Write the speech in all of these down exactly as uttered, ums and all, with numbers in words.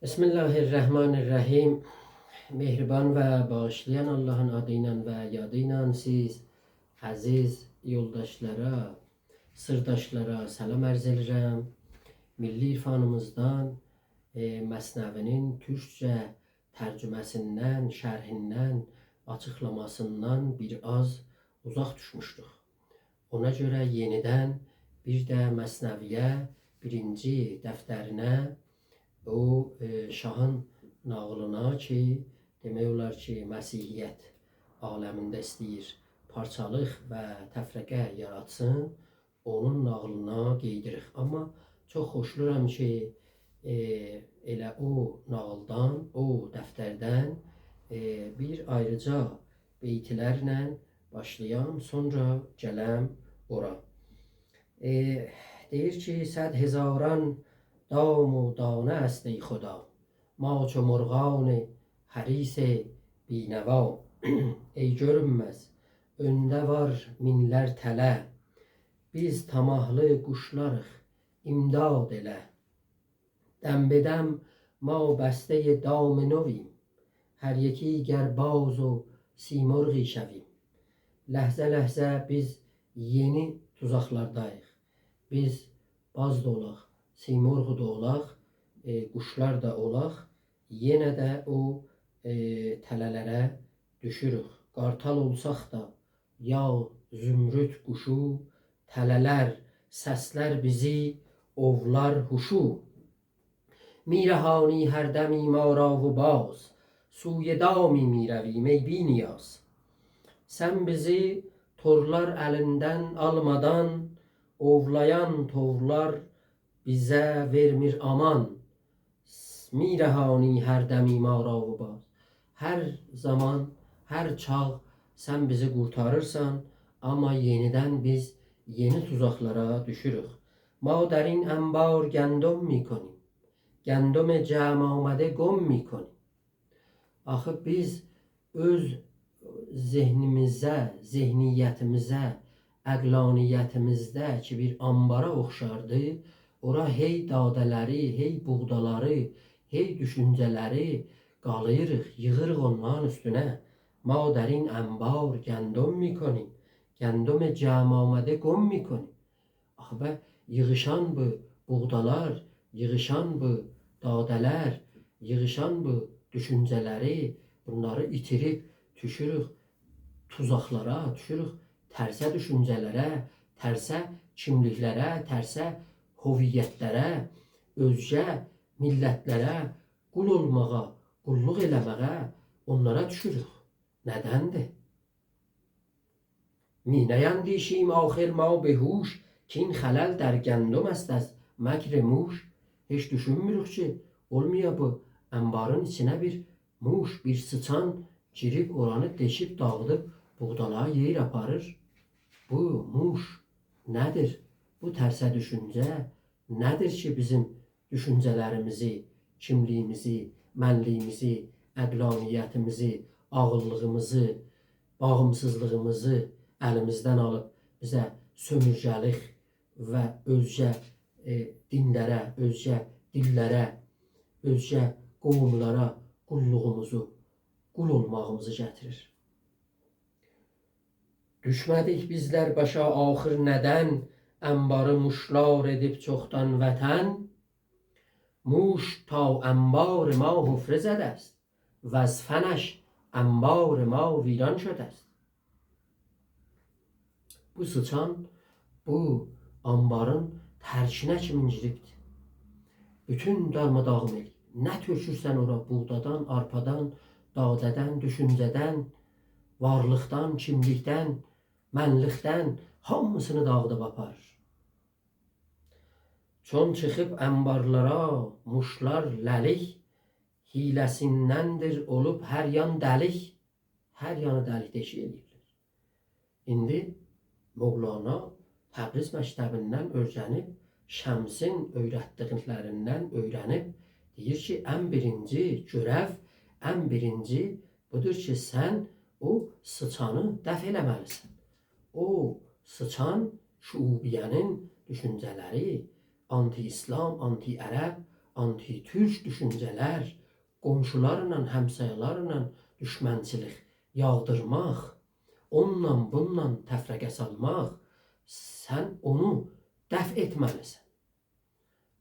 بسم الله الرحمن الرحیم. مهربان و باغیشلایان آللاهین آدی ایله و یادی ایله سیز عزیز یولداشلارا، سیرداشلارا سلام عرض ائدیرم. میللی عرفانیمیزدان، ائ، مثنوی‌نین تورکجه ترجمه‌سیندن، شرحیندن، آچیقلاماسیندان بیر آز اوزاق دوشموشدوک. اونا گؤره یئنیدن بیر ده مثنوی‌یه، بیرینجی دفترینه، او، ائ، شاهین ناغیلینا کی، دئمک اولار کی، مسیحیت عالمینده ایسته‌ییر پارچالیق و تفرقه یاراتسین، اونون ناغیلینا قئییدیریک. آمما چوخ خوشلورام کی، ائ، ائله او ناغیلدان، او دفتردن، ائ، بیر آیریجا بیت‌لرله باشلایام، سونرا گلم اورا. ائ، دئییر کی، «صد هزاران دام و دانه است ای خدا، ما چو مرغان حریص بی‌نوا.» ای گؤرونمز، اؤنده وار مینلر تله، بیز طاماحلی قوشلاریق، امداد ائله. دم به دم ما بستهٔ دام نویم، هر یکی گر باز و سیمرغی شویم. لحظه لحظه بیز یئنی توزاقلارداییق. بیز باز دا اولاق، سیمرغ دا اولاق، ائ، قوشلار دا اولاق، یئنه ده او، ائ، تله‌لره دوشوروک. قارتال اولساق دا، یا زمرد قوشو، تله‌لر سسلر بیزی، اوولار هوشو. می‌رهانی هر دمی ما را و باز، سوی دامی می‌رویم ای بی‌نیاز. سن بیزی تورلار الیندن آلمادان، اوولایان توولار بیزه وئرمیر آمان. می‌رهانی هر دمی ما را و باز. هر زامان، هر چاغ سن بیزی قورتاریرسان، آمما یئنیدن بیز یئنی توزاقلارا دوشوروک. ما در این انبار گندم می‌کنیم، گندم جمع آمده گم می‌کنیم. آخی بیز اؤز ذهنیمیزه، ذهنیتیمیزه، عقلانیتیمیزده کی بیر آنبارا اوخشاردی، اورا هئی داده‌لری، هئی بوغدالاری، هئی دوشونجه‌لری قالاییریق، ییغیریق اونلارین اوستونه. ما در این انبار گندم می‌کنیم، گندم جمع آمده گم می‌کنیم. آخی به، ییغیشان بو بوغدالار، ییغیشان بو داده‌لر، ییغیشان بو دوشونجه‌لری، بونلاری ایتیریب دوشوروک توزاقلارا، دوشوروک ترسه دوشونجه‌لره، ترسه کیملیکلره، ترسه هویتلره، اؤزگه میللتلره قول اولماغا، قوللوق ائله‌مه‌یه، اونلارا دوشوروک. ندندیر؟ می‌نیندیشیم آخر ما به هوش، کاین خلل در گندم است از مکر موش. هئچ دوشونموروک کی، اولمایا بو آنبارین ایچینه بیر موش، بیر سیچان گیریب اورانی دئشیب داغیدیب بوغدالاری یئییر آپاریر. بو موش نه‌دیر؟ بو ترسه دوشونجه نه‌دیر کی، بیزیم دوشونجه‌لریمیزی، کیملیگیمیزی، منلیگیمیزی، عقلانیتیمیزی، عاغیللیغیمیزی، باغیمسیزلیغیمیزی الیمیزدن آلیب بیزه سؤمورگه‌لیک و اؤزگه، ائ، دینلره، اؤزگه دیللره، اؤزگه قوملارا قوللوغوموزو، قول اولماغیمیزی گتیریر. دوشمه‌دیک بیزلر باشا آخر ندن، آنباری موشلار ائدیب چوخدان وطن؟ موش تا آنبار ما حفره زده است، وز فنش آنبار ما ویران شده است. بو سیچان بو آنبارین ترکینه کیمی گیریبدی. بوتون دارماداغین ائله‌ییب. نه تؤکورسن اورا، بوغدادان، آرپادان، داده‌دن، دوشونجه‌دن، وارلیقدان، کیملیکدن، منلیکدن، هامیسینی داغیدیب آپاریر. چون چیخیب آنبارلارا موشلار له‌لیک، حیله‌سیندندیر اولوب هر یان دلیک. هر یانی دلیک دئشیک ائله‌ییبلر. ایندی مولانا تبریز مکتبیندن اؤیرنیب، شمسین اؤیرتدیکلریندن اؤیرنیب، دئییر کی، ان بیرینجی گؤرو، ان بیرینجی بودور کی، سن او سیچانی دفع ائله‌مه‌لیسن. او سیچان شعوبیه‌نین دوشونجه‌لری، آنتی ایسلام، آنتی عرب، آنتی‌تورک دوشونجه‌لر، قونشولارلا، همسایه‌لرله دوشمنچیلیک یاغدیرماق، اونونلا، بونونلا تفرقه سالماق، سن اونو دفع ائتمه‌لیسن.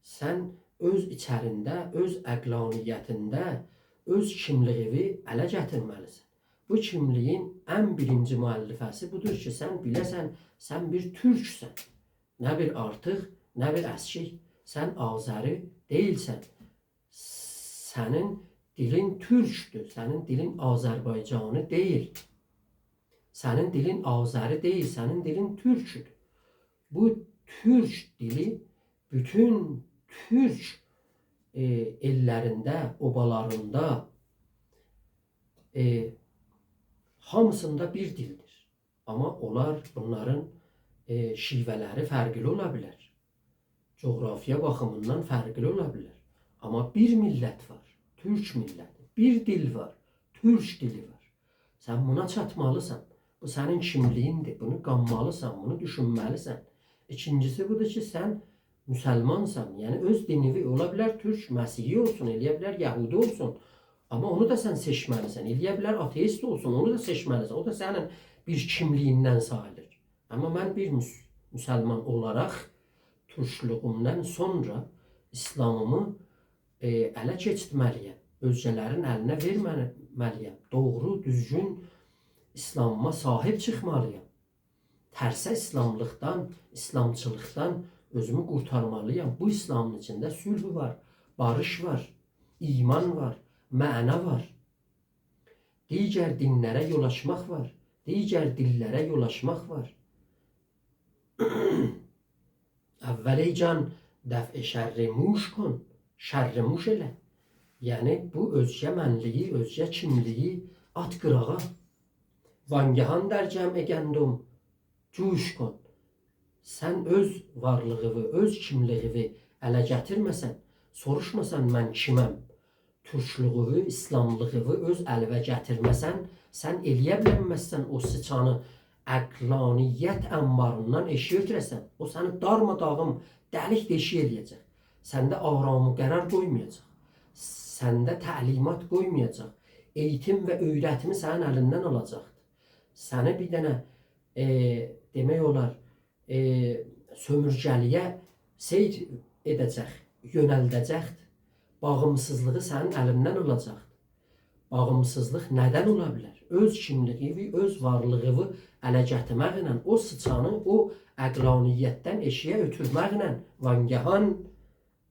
سن اؤز ایچرینده، اؤز عقلانیتینده اؤز کیملیگینی اله گتیرمه‌لیسن. بو کیملیگین ان بیرینجی مؤلفه‌سی بودور کی، سن بیله‌سن، سن بیر تورکسن. نه بیر آرتیق، نه بیر اسکیک. سن آذری دئییلسن. سنین دیلین تورکدور، سنین دیلین آذربایجانی دئییل. سنین دیلین آذری دئییل، سنین دیلین تورکودور. بو تورک دیلی بوتون تورک، ائ، ائللرینده، اوبالاریندا، ائ، هامیسیندا بیر دیلدیر. آمما اونلار، بونلارین، ائ، شیوه‌لری فرقلی اولا بیلر. جغرافیا باخیمیندان فرقلی اولا بیلر. آمما بیر میللت وار، تورک میللتی. بیر دیل وار، تورک دیلی وار. سن بونا چاتمالیسان. بو سنین کیملیگیندیر. بونو قانمالیسان، بونو دوشونمه‌لیسن. ایکینجیسی بودور کی، سن مسلمانسان. یعنی اؤز دینیوی، اولا بیلر تورک مسیحی اولسون، ائلیه بیلر یهودی اولسون. آمما اونو دا سن سئچمه‌لیسن. ائلیه بیلر آتئیست اولسون، اونو دا سئچمه‌لیسن. او دا سنین بیر کیملیگیندن ساییلیر. آمما من بیر مس-، مسلمان اولاراق تورکلوگومدن سونرا ایسلامیمی، ائ، اله کئچیرتمه‌لی‌یم. اؤزگه‌لرین الینه وئرمه‌مه‌لی‌یم. دوغرو، دوزگون ایسلامیما صاحیب چیخمالی‌یام. ترسه ایسلاملیقدان، ایسلامچیلیقدان اؤزومو قورتارمالی‌یام. بو ایسلامین ایچینده صلح وار، باریش وار، ایمان وار، معنا وار. دیگر دینلره یول آچماق وار. دیگر دیللره یول آچماق وار. اول ای جان، دفع شر موش کن، شر موش ائله. یعنی، بو اؤزگه منلیگی، اؤزگه کیملیگی آت قیراغا. وانگهان در جمع گندم جوش کن. سن اؤز وارلیغیوی، اؤز کیملیگیوی اله گتیرمه‌سن، سوروشماسان من کیمم، تورکلوگووو، ایسلاملیغیوی اؤز الیوه گتیرمه‌سن، سن ائلیه بیلنمزسن او سیچانی عقلانیت انباریندان ائشیگه اؤتوره‌سن. او سنی دارماداغین، دلیک دئشیک ائلیه‌جک. سنده آرام و قرار قویمایاجاق. سنده تعلیمات قویمایاجاق. ائییتیم و اؤیرتیمی سنین الیندن آلاجاقدیر. سنی بیر دنه، ائ، دئمک اولار، ائ، سؤمورگه‌لییه سیر ائده‌جک، یؤنلده‌جکدیر. باغیمسیزلیغی سنین الیندن آلاجاقدیر. باغیمسیزلیق ندن اولا بیلر؟ اؤز کیملیگیوی، اؤز وارلیغیوی اله گتیرمکله، او سیچانی او عقلانیتدن ائشیگه اؤتورمکله، وانگهان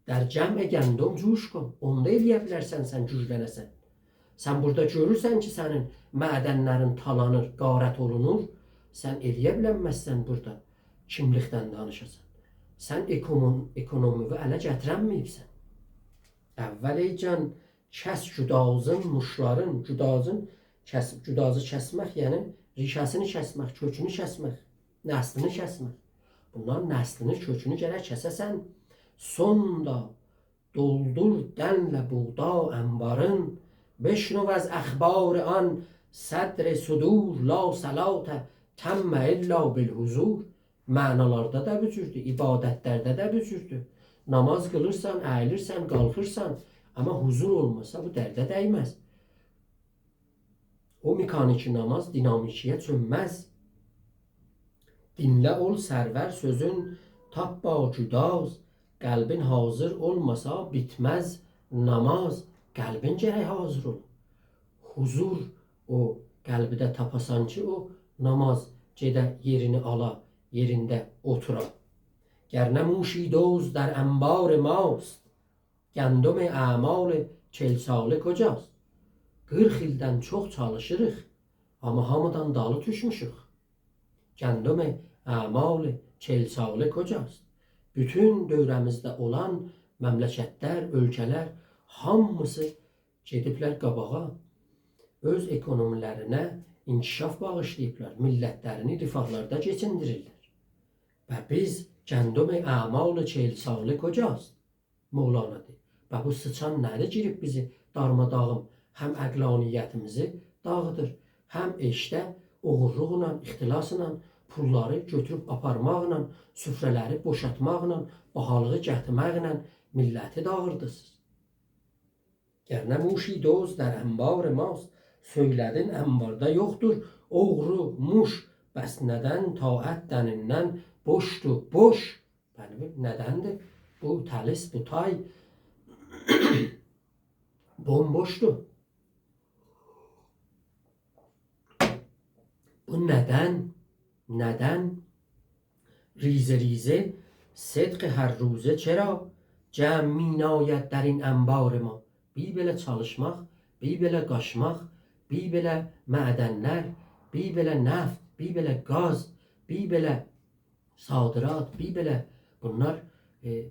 در جمع گندم جوش کن. اوندا ائلیه بیلرسن سن گوجلنه‌سن. سن بورادا گؤرورسن کی، سنین معدنلرین تالانیر، غارت اولونور. سن ائلیه بیلنمزسن بورادا کیملیکدن دانیشاسان. سن اکونوم-، اکونومیوی اله گتیرنمه‌ییبسن. اول ای جان، کس گدازین موشلارین، گدازین کس-، گدازی کسمک، یعنی ریشه‌سینی کسمک، کؤکونو کسمک، نسلینی کسمک. بونلارین نسلینی، کؤکونو گرک کسه‌سن. سوندا دولدور دنله بوغدا انبارین، بشنو از اخبار آن صدر صدور، لا صلاة تم الا بالحضور. معنالاردا دا بو جوردور، عبادتلرده ده بو جوردور. ناماز قیلیرسان، اییلیرسن، قالخیرسان، آمما حضور اولماسا بو درده دیمز. او مکانیکی ناماز دینامیکی‌یه چؤنمز. دینله اول سرور سؤزون تاپ با گداز، قلبین حاضر اولماسا بیتمز ناماز. قلبین گرک حاضر اولا. حضور او قلبده تاپاسان کی، او ناماز گئده یئرینی آلا، یئرینده اوتورا. گر نه موشی دزد در انبار ماست، گندم اعمال چل ساله کجاست؟ قیرخ ایلدن چوخ چالیشیریق، آمما هامیدان دالی دوشموشوک. گندم اعمال چل ساله کجاست؟ بوتون دؤوره‌میزده اولان مملکتلر، اؤلکه‌لر هامیسی گئدیبلر قاباغا. اؤز اکونومی‌لرینه انکشاف باغیشلاییبلار، میللتلرینی رفاهلاردا کئچیندیریرلر. و بیز گندم اعمال چل ساله کجاست؟ مولانا دئییر. و بو سیچان نه‌دیر، گیریب بیزی دارماداغین، هم عقلانیتیمیزی داغیدیر، هم ائشیکده اوغورلوقلا، اختلاسلا، پوللاری گؤتوروب آپارماقلا، سفره‌لری بوشالتماقلا، باهالیغی گتیرمکله، میللتی داغیردیسینیز. گرنه موشی دزد در انبار ماست، سؤیله‌دین انباردا یوخدور اوغرو، موش. بس ندن طاعت دنیندن بوشدور، بوش. بلی، بو ندندیر؟ بو تلیس، بو تای بومبوشدور. بو ندن، ندن؟ ریزه ریزه صدق هر روزه چرا، جمع می‌ناید در این انبار ما؟ بیر بئله چالیشماق، بیر بئله قاچماق، بیر بئله معدنلر، بیر بئله نفت، بیر بئله گاز، بیر بئله صادرات، بیر بئله بونلار، ائ،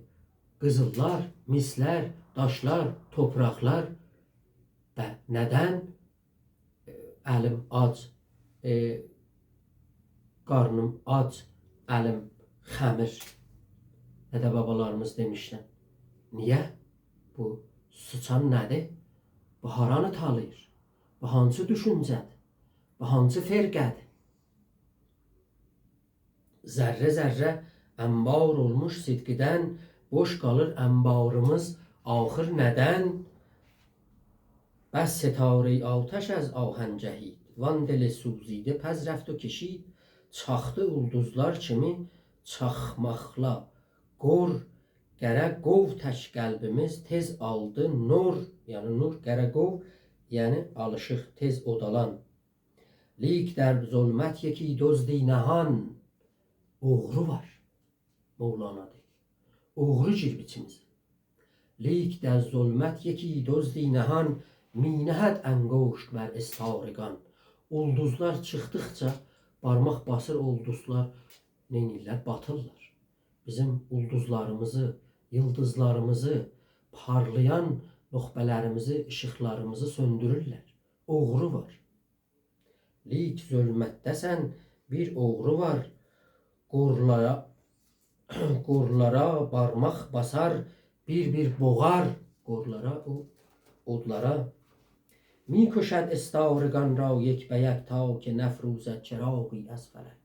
قیزیللار، مسلر، داشلار، توپراقلار. و ندن، ائ، الیم آج، ائ، قارنیم آج، الیم خمیر. دده-بابالاریمیز دئمیشلر. نییه؟ بو سیچان نه‌دیر؟ بو هارانی تالاییر؟ بو هانسی دوشونجه‌دیر؟ بو هانسی فرقه‌دیر؟ ذره ذره انبار اولموش صدقیدن، بوش قالیر انباریمیز آخر ندن؟ بس ستارهٔ آتش از آهن جهید، وان دل سوزیده پذرفت و کشید. چاخدی اولدوزلار کیمی چاخماقلا قور، قره قوو تک قلبیمیز تئز آلدی نور، یعنی نور، قره قوو، یعنی آلیشیق، تئز اودالان. لیک در ظلمت یکی دزدی نهان، اوغرو وار. مولانا دئییر. اوغرو گیریب ایچیمیزه. لیک در ظلمت یکی دزدی نهان، می‌نهد انگشت بر استارگان. اولدوزلار چیخدیقجا بارماق باسیر، اولدوزلار نئینیرلر؟ باتیرلار. بیزیم اولدوزلاریمیزی، ییلدیزلاریمیزی، پارلایان نخبه‌لریمیزی، ایشیقلاریمیزی سؤندورورلر. اوغرو وار. لیک ظلمتده‌سن، بیر اوغرو وار. قورلارا، قورلارا بارماق باسار، بیر-بیر بوغار. قورلارا، او اودلارا. می‌کشد استارگان را یک به یک، تا که نفروزد چراغی از فلک.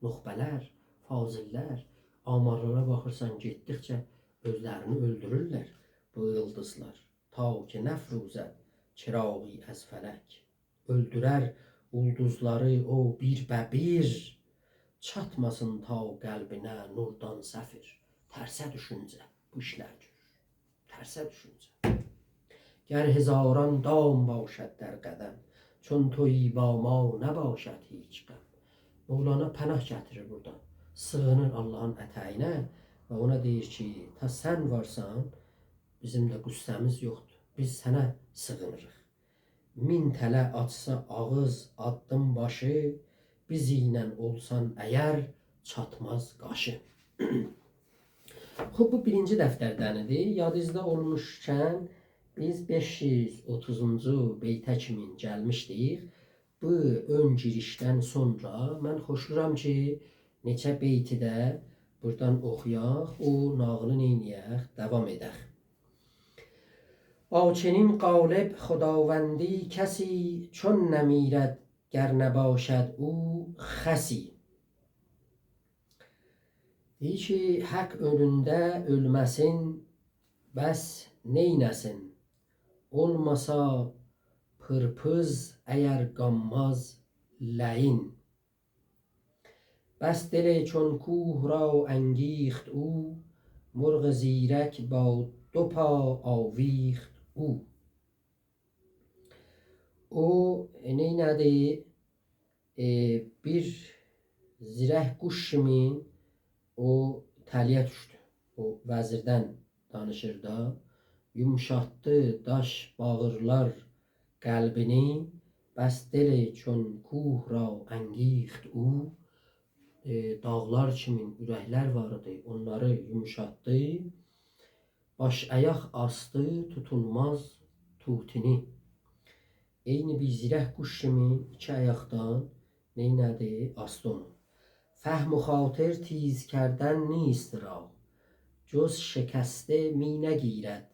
نخبه‌لر، فاضل‌لر، آمارلارا باخیرسان، گئتدیکجه اؤزلرینی اؤلدورورلر بو ییلدیزلار. تا که نفروزد چراغی از فلک. اؤلدورر اولدوزلاری او بیر به بیر، چاتماسین تا قلبینه نوردان صفیر. ترسه دوشونجه بو ایشلر گؤرور. ترسه دوشونجه. گر هزاران دام باشد در قدم، چون تویی با ما نباشد هیچ غم. مولانا پناه گتیریر بورادا. سیغینیر آللاهین اتگینه و اونا دئییر کی، تا سن وارسان، بیزیم ده غصه‌میز یوخدور. بیز سنه سیغینیریق. مین تله آچسا آغیز، آددیم باشی، بیز ایله اولسان اگر، چاتماز قاشی. خوب، بو بیرینجی دفتردن ایدی. یادینیزدا اولموشکن، بیز بئش یوز اوتوزونجو بیته کیمین گلمیشدیک. بو اؤن گیریشدن سونرا من خوشلورام کی، نئچه بیتی ده بورادان اوخویاق، او ناغیلی نئینیه‌ک، داوام ائدک. با چنین غالب خداوندی کسی، چون نمیرد گر نباشد او خسی. دئییر کی، حق اؤنونده اؤلمه‌سین، بس نئینه‌سین؟ اولماسا پیرپیز، اگر قانماز لعین. بس دل چون کوه را انگیخت او، مرغ زیرک با دو پا آویخت او. او، ائ، نئینه‌دی؟ ائ، بیر زیرک قوش کیمی او تله‌یه دوشدو. او وزیردن دانیشیر دا. یومشاتدی داش باغیرلار قلبینی، بس دل چون کوه را انگیخت او. ائ، داغلار کیمین اورکلر وار ایدی، اونلاری یومشاتدی. باش آیاق آسدی توتولماز طوطینی. عینی بیر زیرک قوش کیمی ایکی آیاقدان نئینه‌دی؟ آسدی اونو. فهم و خاطر تیز کردن نیست راه، جز شکسته می‌نگیرد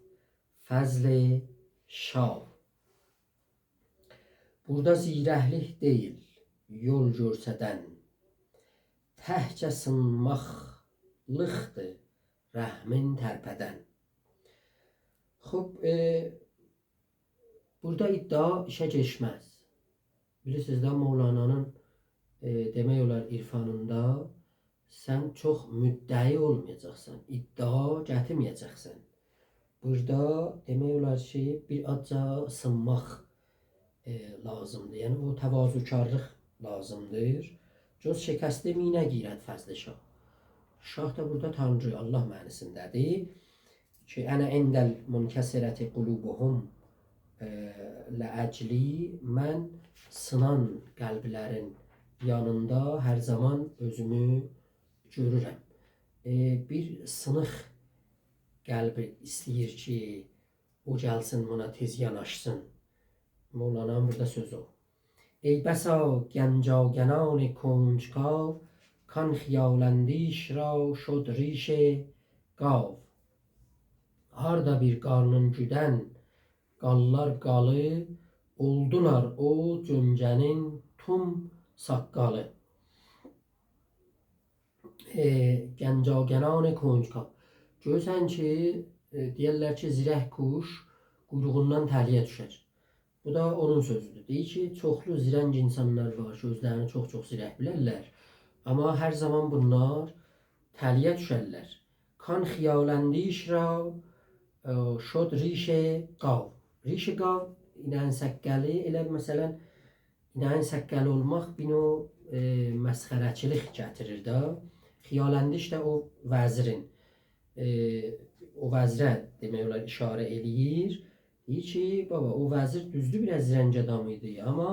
فضل شاه. بورادا زیرکلیک دئییل یول گؤرسدن، تکجه سینماقلیقدیر رحمین ترپدن. خوب، ائ، بورادا ادعا ایشه کئچمز. بیلیرسینیز ده، مولانانین، ائ، دئمک اولار، عرفانیندا سن چوخ مدعی اولمایاجاقسان، ادعا گتیرمه‌یه‌جکسن. بورادا دئمک اولار کی، بیر آزجا سینماق، ائ، لازیمدیر. یعنی، او تواضع‌کارلیق لازیمدیر. «جز شکست می نگیرد فضل شاه.» شاه دا بورادا تانری، الله معنی‌سینده‌دیر. کی، «أنا عند المنکسرة قلوبهم، ائ، لأجلی»، من سینان قلبلرین یانیندا هر زامان اؤزومو گؤرورم. ائ، بیر سینیق قلبی ایسته‌ییر کی، او گلسین، بونا تئز یاناشسین. مولانانین بورادا سؤزو او. «ای بسا گنج‌آگنان کنجکاو، کان خیال‌اندیش را شد ریش گاو.» هاردا بیر قارنین گودن قاللار قالی، اولدولار او جؤنگه‌نین توم ساققالی. ائ، گنج‌آگنان کنجکاو. گؤرورسن کی، ائ، دئیرلر کی، زیرک قوش قویروغوندان تله‌یه دوشر. بو دا اونون سؤزودور. دئییر کی، چوخلو زیرنگ اینسانلار وار کی، اؤزلرینی چوخ-چوخ زیرک بیلرلر. آمما هر زامان بونلار تله‌یه دوشرلر. «کان خیال‌اندیش را، ائ، شد ریش گاو.» ریش گاو، اینه‌یین ساققالی، ائله مثلا، اینه‌یین ساققالی اولماق بیر نوع، ائ، مسخره‌چیلیک گتیریر ده. خیال‌اندیش ده او وزیرین، ائ، او وزیره، دئمک اولار، اشاره ائله‌ییر. دئییر کی، بابا، او وزیر دوزدور، بیر آز زیرنگ آدام ایدی، آمما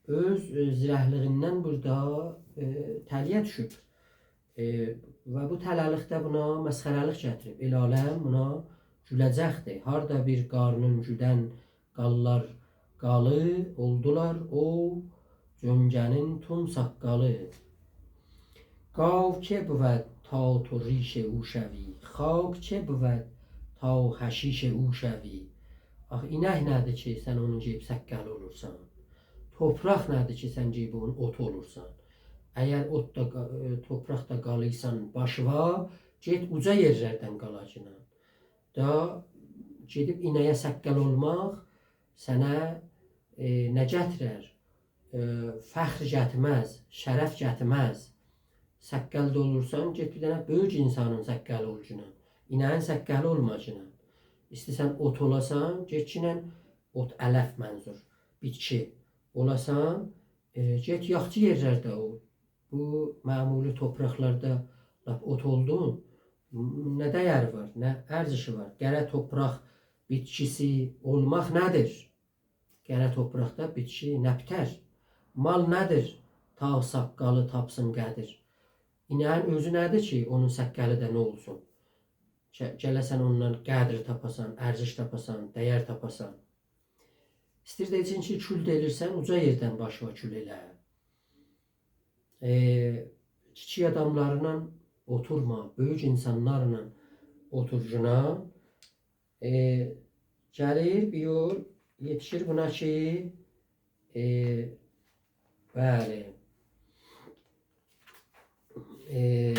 اؤز، ائ، زیرکلیگیندن بورادا، ائ، تله‌یه دوشوب. ائ، و بو تله‌لیک ده بونا مسخره‌لیک گتیریب. ائل عالم بونا گوله‌جکدیر. هاردا بیر قارنین گودن قاللار قالی، اولدولار او جؤنگه‌نین توم ساققالی. «گاو که بود تا تو ریش او شوی، خاک چه بود تا حشیش او شوی.» آخی اینک نه‌دیر کی، سن اونون گئدیب ساققالی اولورسان؟ توپراق نه‌دیر کی، سن گئدیب اونون اوتو اولورسان؟ اگر اوت دا قا-، ائ، توپراق دا قالیسان باشیوا، گئت اوجا یئرلردن قالاجینان. دا گئدیب اینه‌یه ساققال اولماق سنه، ائ، نه گتیرر؟ ائ، فخر گتیرمز، شرف گتیرمز. ساققال دا اولورسان، گئت بیر دنه بؤیوک اینسانین ساققالی اولگینان. اینه‌یین ساققالی اولماگینان. ایسته‌ییرسن اوت اولاسان، گئتگینن اوت، علف منظور، بیتکی اولاسان، ائ، گئت یاخچی یئرلرده اول. بو معمولی توپراقلاردا لاپ اوت اولدون، م-، نه ده‌یری وار، نه ارزشی وار؟ قره توپراق بیتکیسی اولماق نه‌دیر؟ قره توپراقدا بیتکی نه بیتر؟ مال نه‌دیر تا ساققالی تاپسین قدیر؟ اینه‌یین اؤزو نه‌دیر کی، اونون ساققالی دا نه اولسون؟ گ-، گله‌سن اوندان قدر تاپاسان، ارزش تاپاسان، ده‌یر تاپاسان. ایسته‌ییر دئسین کی، کول دا ائلیرسن، اوجا یئردن باشیوا کول ائله. ائ، کیچیک آداملارلا اوتورما، بؤیوک اینسانلارلا اوتورگینان. ائ، گلیر بیر یول، یئتیشیر بونا کی، ائ، بلی. ائ،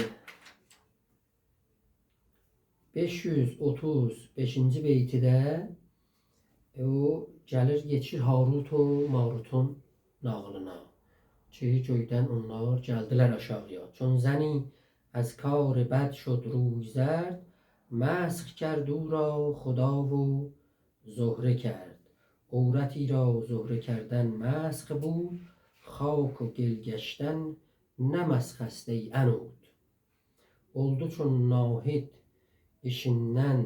بئش یوز اوتوز بئشینجی بیتیده، ائ، او گلیر، یئتیشیر هاروت و ماروتون ناغیلینا. کی، گؤیدن اونلار گلدیلر آشاغییا. «چون زنی از کار بد شد روی زرد، مسخ کرد او را خدا و زهره کرد. عورتی را زهره کردن مسخ بود، خاک و گل گشتن نه مسخ است ای عنود.» اولدو چون ناهید ایشیندن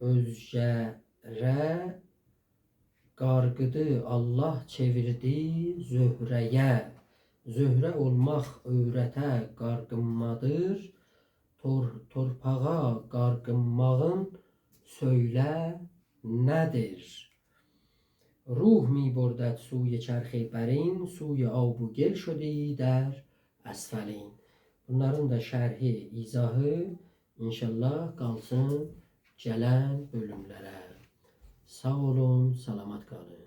اؤزگه‌ره، قارغیدی الله چئویردی زهره‌یه. زهره اولماق عورته قارغینمادیر، تور-، تورپاغا قارغینماغین سؤیله نه‌دیر؟ «روح می‌بردت سوی چرخ برین، سوی آب و گل شدی در اسفلین.» بونلارین دا شرحی، ایضاحی ان‌شاءالله قالسین گلن بؤلوملره. ساغ اولون، سلامت قالین.